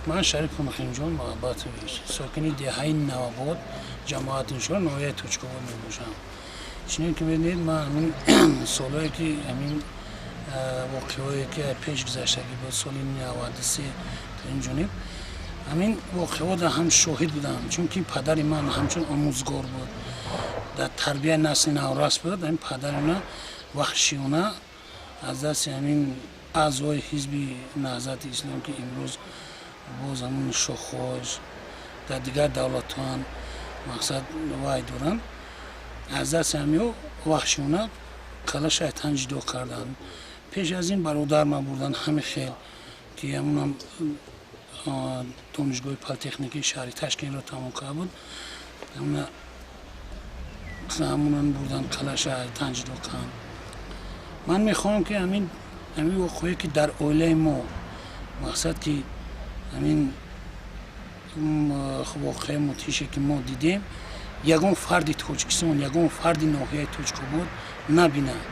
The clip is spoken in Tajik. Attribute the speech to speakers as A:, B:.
A: Ман Шарипов Муҳимҷон Муҳаббатович, сокини деҳаи Навобод, ҷамоати Иншоот, ноҳияи Тӯчкобод мебошам. Чунин ки медонед, ман ҳамин солҳое ки ҳамин воқеаҳое ки пеш гузаштагӣ буд, соли 93 то ин ҷониб, ҳамин воқеаҳо ҳам шоҳид будам, чунки падари ман ҳамчун омӯзгор буд, дар тарбияи насли наврас буд. Ҳамин падари ман ваҳшиёна аз дасти ҳамин аъзои Ҳизби Наҳзати Ислом, ки имрӯз боз ҳамун шохҳош дар дигар давлатҳоам мақсад вай доранд, аз дасти ҳамиҳо ваҳшиёна калаша тан ҷудо карданд. Пеш аз ин бародарма бурданд ҳами хел, ки ҳамунам донишгоҳи политехникии шаҳри Ташкентро тамом карда буд, ҳамунан бурданд, калаша тан ҷудо карданд. Ман мехоҳам, ки ҳамин воқеае, ки дар оилаи мо, мақсад ки ҳамин воқеаи мудҳише, ки мо дидем, ягон фарди Тоҷикистон, ягон фарди ноҳияи Тӯчкобод набинад.